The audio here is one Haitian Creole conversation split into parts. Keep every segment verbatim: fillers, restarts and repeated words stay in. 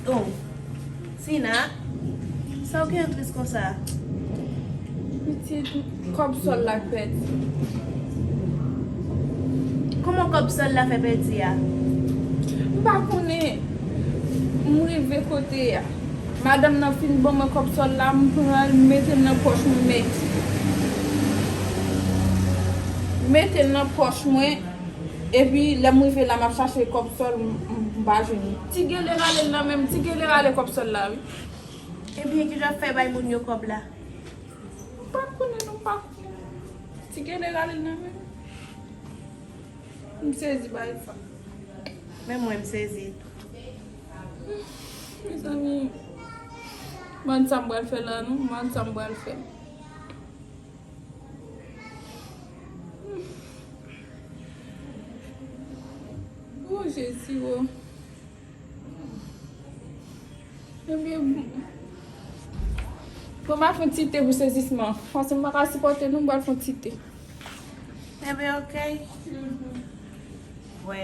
Oh, Sina, sa w gen tris konsa? Pitit, kòb sòl la k pèdi. Kòman kòb sòl la fè pèdi a? M pa konnen. M rive kote a. Madanm nan fin ban mwen kòb sòl la, m pran l, m mete l nan pòch mwen, men. M mete l nan pòch mwen, epi lè m rive la, m ap chache kòb sòl, m, m, m pa jwenn li. Ti gele rale l nan men m, ti gele rale kòb sòl la, wi. Ebyen, kijan w fè bay moun yo kòb la? M pa konnen, non, m pa konnen. Ti gele rale l nan men m. M sezi bay sa. Menm mwen, m sezi. Mezanmi, m pa konn sa m pral fè la, non. M pa konn sa m pral fè. Oh, Jezi, oh. Ebyen, bon, m ap fè yon ti te pou sezisman. Paske m pa ka sipòte, non, m pral fè yon ti te. Enben, oke. Wè.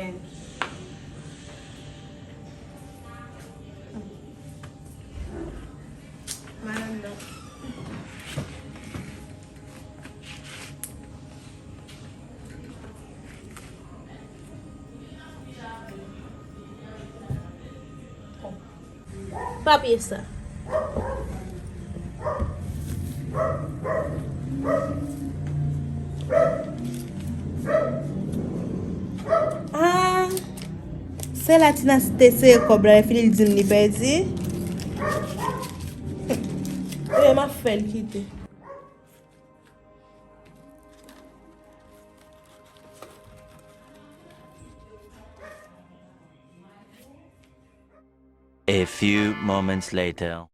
Madanm nan. Papye sa. Ah, se la Tina te sere kòb la, lè fini l di m li pèdi. Ebyen, m ap fè l kite. A few moments later.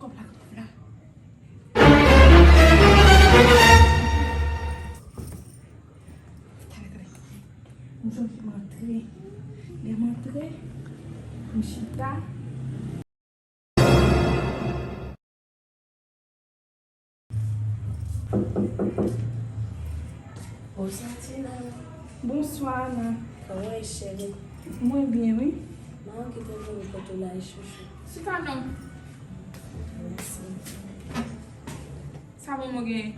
Kot kòb la, kot kòb la? Tande, tande. M soti, m antre. Lè m antre, m chita. Bonswa, Tina. Bonswa, Ana. Kòman w ye, cheri? Mwen byen, wi. Manman ki te voye m pote w la, chouchou. Chita non. Mèsi. Sa manman genyen?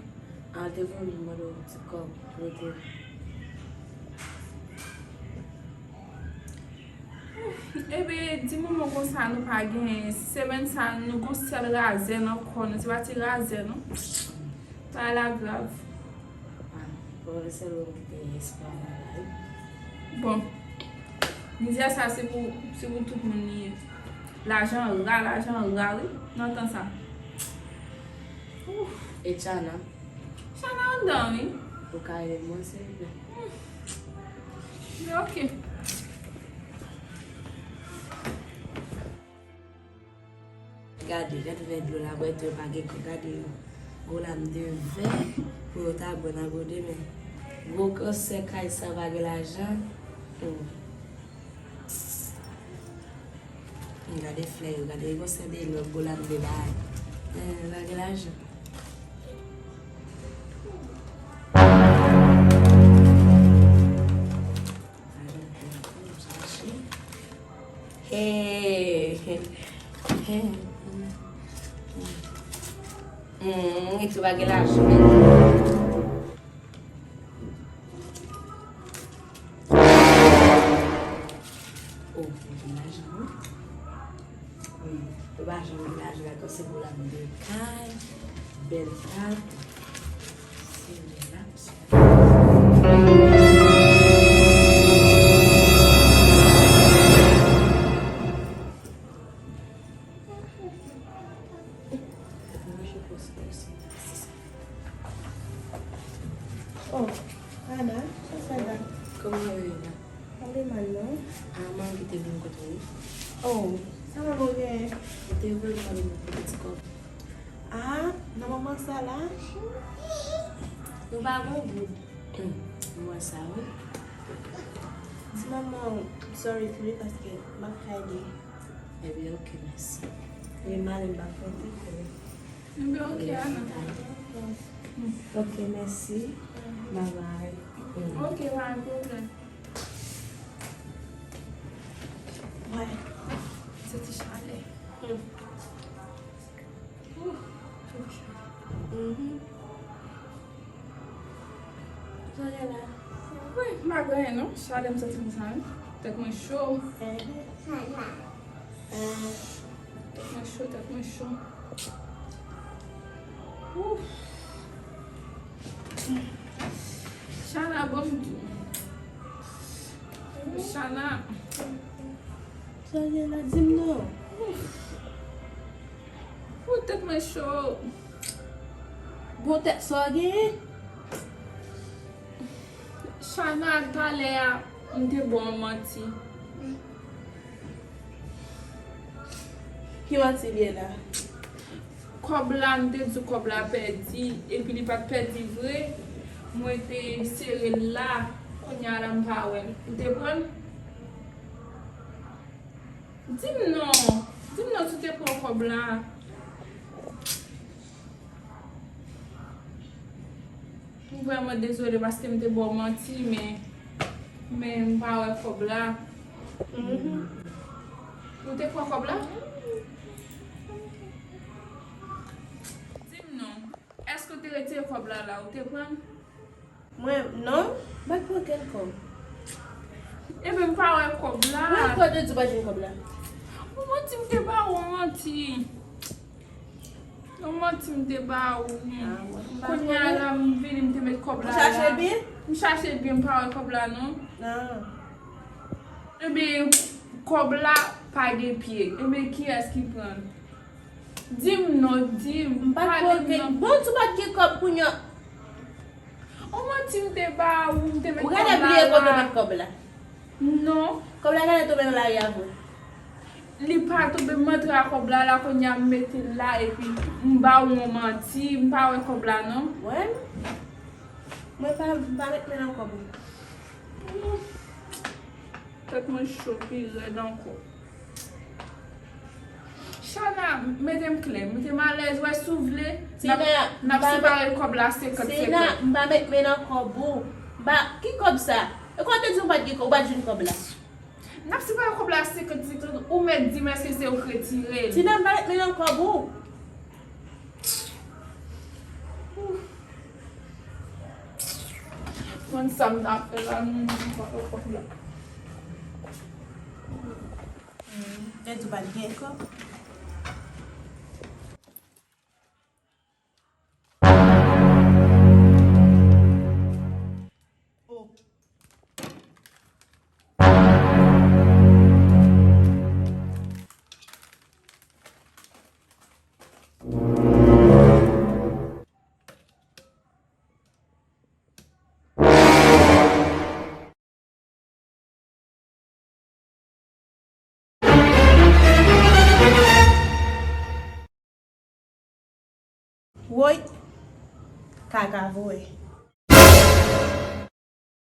A, te voye m mande w ti kòb pou rete. Ebe, di manman konsa nou pa gen. Semèn sa, nou gon sèl razè nan kò nou. Se pa ti razè, non. Bagay la grav. A, bon, sèl ou ki te espwa mwen la, wi. Bon, mizè sa, se pou, se pou tout moun li ye. Lajan ra, lajan ra, wi, nan tan sa. Ouf. E Tchana? Tchana anndan, wi. Ou ka rele m mwen, silvouplè? Hmm. Men oke. Gade, gade vè dlo la, bwè tou yo pa gen kò, gade yo. Gwo lam de vè pou yo ta bwè nan gode, men gwo kansè kay sa pa gen lajan. Hmm. Gade flè yo, gade yo, se de lòt gwo lam de bay. Eh, pa gen lajan. Hey. Hey. Hmm, epi pa gen lajan. Oh, pa gen lajan, wi. Hmm, yo pa janm gen lajan la, se pou lajan de kay, bèl kay. Se relax. Oh, Ana, sa fè la? Kòman w ye la? Mwen Li mal non. Ah, manman ki te vin kote w wi. Oh, sa manman w genyen? Li te voye m ale pou ti kòb. Ah, nan moman sa la? Nou pa gon goud. Hmm, m wè sa wi. Di manman w sorry pou li paske m ap kay li. Ebyen, oke, mèsi. Li mal, m pa konte pou li. Ebyen, oke, Ana. Oke, mèsi. Bye bye. Oke, pa gen pwoblèm. Mwen, se ti chalè. Ooh, cho, cho. Mhm. Sa gen la? Wi, m pa gen anyen non. Chalè m santi konsa wi. Tèt mwen cho. Mhm. Tèt mwen cho, tèt mwen cho. Ooh. Chana, bon m di w. Chana. Sa gen la, di m non. Ooh, tèt mwen cho. Bon tèt, sa w genyen? Chana, talè a, m te ba w manti. Ki manti l ye la? Kòb la, m te di w kòb la pèdi, epi li pa t pèdi vre. Mwen te sere l la, kounye a la m pa wè l. Ou te pran l? Di m non. Di m non si w te pran kòb la. M vrèman dezole paske m te ba w manti, men, men m pa wè kòb la. Mhm. Ou te pran kòb la? Di m non. Èske w te retire kòb la la? Ou te pran l? Mwen, non, m pa t pran okenn kòb. Ebyen, m pa wè kòb la. Mwen, kote w di w pa t jwenn kòb la? Ou manti, m te ba w, ou manti. Yon manti m te ba ou. Ah, mwen pa konnen. Kounye a la, m vini, m te met kòb la la. Ou chache byen? M chache byen, m pa wè kòb la, non. Ah. Ebyen, kòb la pa gen pye. Ebyen, kiyès ki pran l? Di m non, di m. M pa t pale m konnen. Non. Bon, tou pa t gen kòb kounye a. Yon manti m te ba ou, m te met kòb la la. Ou genlè bliye kote w met kòb la. Non. Kòb la genlè tonbe nan lari a vre. Li pa tonbe, m antre ak kòb la la, kounye a m mete l la, epi m ba ou yon manti, m pa wè kòb la non. Wè. Mwen pa, m pa met men nan kòb ou. Tèt mwen cho pi rèd ankò. Chana, mete m klè, mete m alèz, wè si w vle, n ap, n ap separe kòb la senkant senkant. Tina, m pa met men nan kòb ou. M pa, ki kòb sa? E kote w te di w pa t gen kòb, ou pa t jwenn kòb la? N ap separe kòb la senkant senkant, ou mèt di m èske se ou k retire l. Tina, m pa met men nan kòb ou. Konn sa m ta fè la, nou di pa wè kòb la. Hmm, te di w pa t gen kòb. Oh. Woy, kaka voye.